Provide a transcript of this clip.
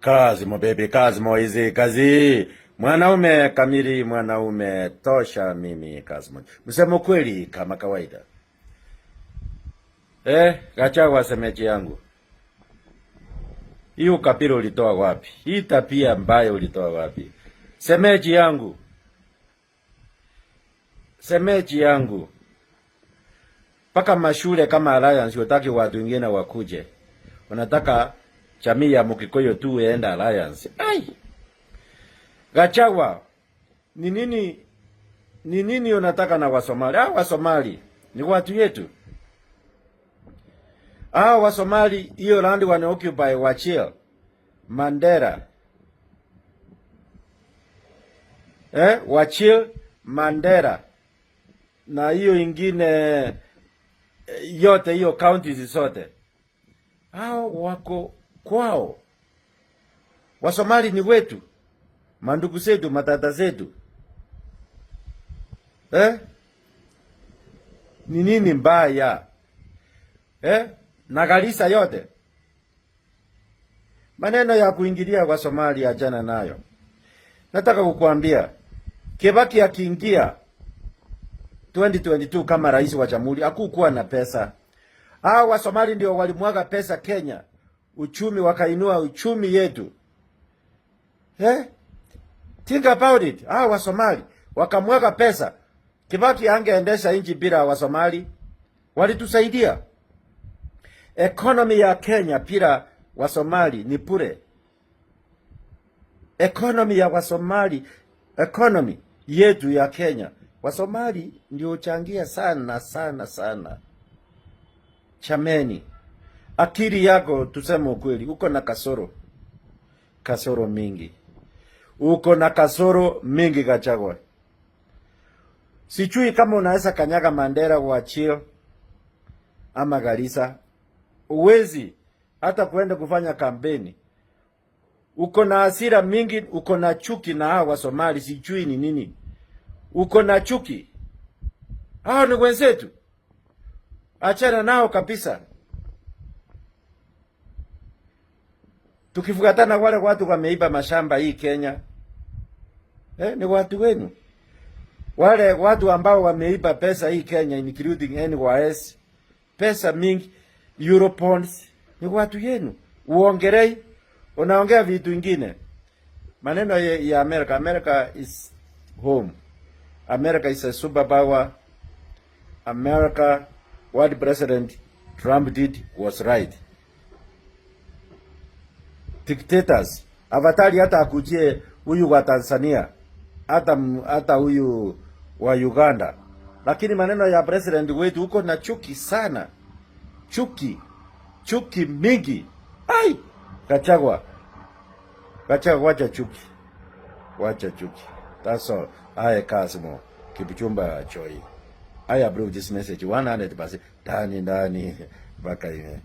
Kazi mo baby, kazi mo hizi kazi. Mwanaume kamili, mwanaume tosha. Mimi kazi mo, msemo kweli kama kawaida. Gachagua semeji yangu, hii ukabila ulitoa wapi? Hii tabia mbaya ulitoa wapi? Semeji yangu, semeji yangu, mpaka mashule kama Alliance utaki watu wengine wakuje, unataka jamii ya Mkikuyu tu enda Alliance. Ai, Gachagua, ni nini, ni nini unataka na Wasomali? Ah, Wasomali ni watu yetu. Ah, Wasomali hiyo land wana occupy Wajir, Mandera. Wajir, Mandera na hiyo ingine yote hiyo counties zote, hao wako kwao. Wasomali ni wetu, mandugu zetu, matata zetu, eh? Ni nini mbaya, eh? Na Garissa yote maneno ya kuingilia kwa Somali achana nayo. Nataka kukuambia Kibaki akiingia 2022 kama rais wa jamhuri hakukuwa na pesa. Hao wa Somali ndio walimwaga pesa Kenya, uchumi wakainua uchumi yetu. Eh? Think about it. Hao wa Somali wakamwaga pesa. Kibaki angeendesha nchi bila wa Somali. Walitusaidia. Economy ya Kenya bila wa Somali ni bure. Economy ya Wasomali, economy yetu ya Kenya, Wasomali ndio uchangia sana sana sana. Chameni, akili yako, tuseme ukweli, uko na kasoro, kasoro mingi, uko na kasoro mingi Gachagua. Sijui kama unaweza kanyaga Mandera Wajir ama Garissa, uwezi hata kuenda kufanya kampeni. Uko na hasira mingi, uko na chuki na hawa Wasomali, sijui ni nini. Uko na chuki, hao ni wenzetu, achana nao kabisa. Tukifuatana wale watu wameiba mashamba hii Kenya, ni watu wenu wale watu ambao wameiba pesa hii Kenya, including NYS, pesa mingi, Eurobonds, ni watu yenu. Uongelei, unaongea vitu ingine, maneno ya America. America is home. America is a superpower. America, what President Trump did was right. Dictators, afadhali hata akujie huyu wa Tanzania, hata huyu wa Uganda, lakini maneno ya president wetu huko na chuki sana, chuki chuki mingi. Ai, Gachagua, Gachagua, wacha chuki, wacha chuki. That's all. I Kasimo Kipchumba Choi. I approve this message 100%. Ndani ndani mpaka ime.